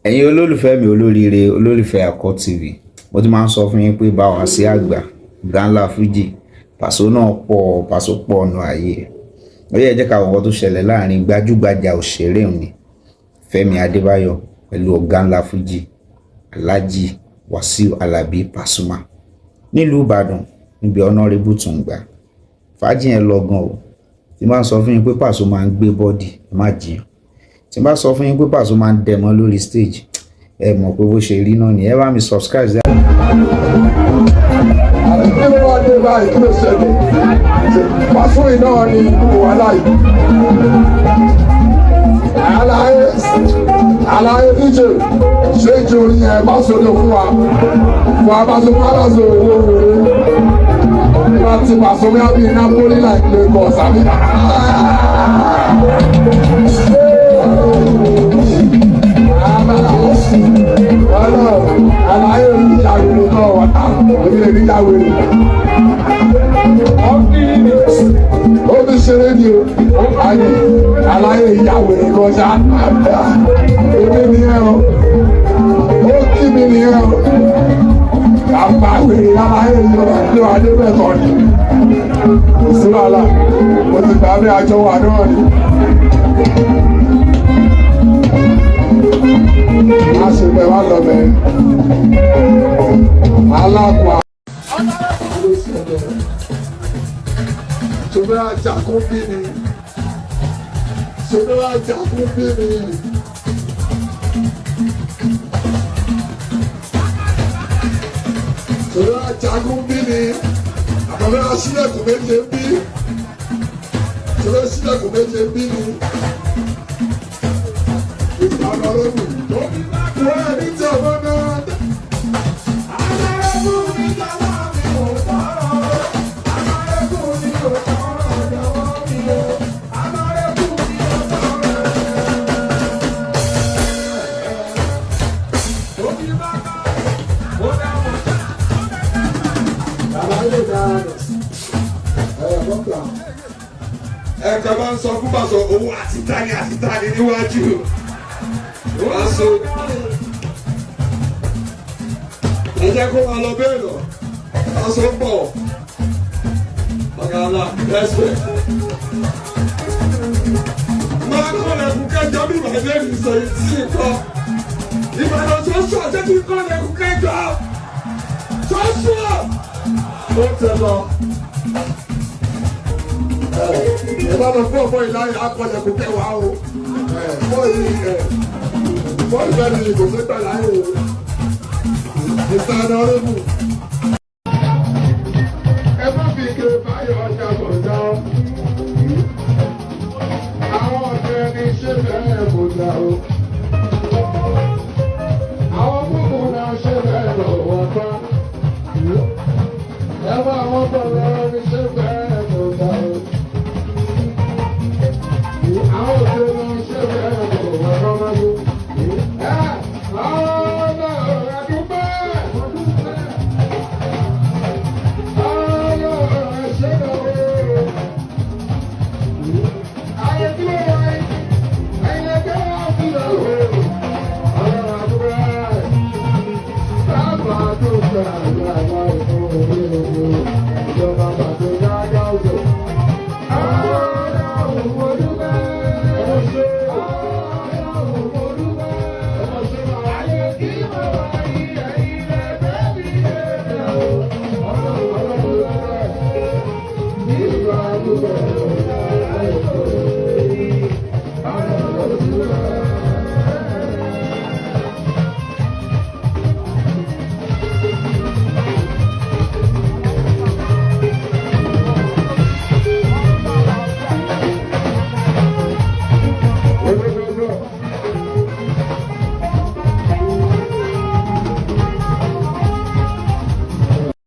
Ẹ̀yin olólùfẹ́ mi olóríire, olólùfẹ́ Akọ TV, mo ti máa ń sọ fún yín pé bá wa sí àgbà ọ̀gá ńlá Fuji Paso náà pọ̀, Paso pọ̀ ọ̀nà ayé. Ó yẹ jẹ́ ká wo nǹkan tó ṣẹlẹ̀ láàrin gbajúgbajà òṣèré òní Fẹ́mi Adébáyọ̀ pẹ̀lú ọ̀gá ńlá Fuji Alhaji Wasiu Alabi Pasuma nílùú Ìbàdàn níbi Honourable Tungba. Fàájì yẹn lọ gan o. Tí n bá sọ fún yín pé Paso máa ń gbé body, ẹ má jiyàn. Tí n bá sọ fún yín pé Paso máa ń dẹmọ lórí stage, ẹ mọ̀ pé bó ṣe rí náà ni. Ẹ bá mi subscribe sí. Àti kí ló wá dé báyìí? Kí ló ṣẹlẹ̀? Paso yìí náà ni wàhálà yìí. Àlàyé, àlàyé, DJ, ṣé ìjọ orin yẹn Paso ló fún wa, fún wa Paso, fún wa Paso owó wèrè láti Paso bí i Napoli, like Lagos àbí. Àlàyé ìyàwó náà wà tá èmi lè ní ìyàwó ó fi ṣeré ni o. Ayé àlàyé ìyàwó kọjá, èmi ni ẹ o, ó kí mi ni ẹ o, àgbà wèrè àlàyé ìjọba tí wàá débẹ̀ kọ́ ni. Kò sí wàhálà, mo ti gbà bí àjọ wà náà ni. A ṣe bẹ́ẹ̀ wá lọ bẹ́ẹ̀ alákùá. Ṣòfẹ́ ajakun bí mi, ṣòfẹ́ ajakun bí mi. Ṣòfẹ́ ajakun bí mi, àbọ̀fẹ́ aṣílẹ̀kùn méje bí. Ṣòfẹ́ aṣílẹ̀kùn méje bí mi. Ìsàlọ̀ ọlọ́run tó wọ́n ẹni tí ọmọ náà. Ẹ̀ka máa ń sọ fún Paso owó àti tani àti tani níwájú Paso. Ẹ jẹ́ kó máa lọ bẹ́ẹ̀ lọ. Paso ń bọ̀. Ọ̀gá ńlá respect. Máa kọ́ lẹ́kùn kẹjọ bí màá lè sọ sí nǹkan. Ìbàdàn tó sọ ṣé kí n kọ́ lẹ́kùn kẹjọ. Tó sọ. Ó tẹ lọ. Ẹ bá lọ fún ọmọ ìláyà akọlẹ̀kùn kẹwàá o. Fọ́ yìí ẹ fọ́ ìfẹ́ mi kò sí gbà láyé o. Mr. Honourable. Ẹ má fi ike báyọ̀ ọjà bọ̀dá. Àwọn ọ̀dẹ́ ní ṣé bẹ́ẹ̀ kò dà o. Àwọn kúkú náà ṣe bẹ́ẹ̀ lọ́wọ́ pa. Ẹ bá àwọn bọ̀rọ̀ ní ṣé bẹ́ẹ̀ kò dà o. Àwọn òṣèré náà ṣe bẹ́ẹ̀ kò wọ́n kọ́ máa dún. Ẹ ọ̀nà àdúgbò. Ọ̀nà ẹ̀ṣẹ̀ náà. Ayé tí ó wáyé, ẹ̀yin ẹgbẹ́ wá sí lọ́wọ́. Ọ̀nà àdúgbò. Bàbá tó gbà yàrá ìfowópamọ́ ìjọba bàtò dáadáa ọ̀dọ̀.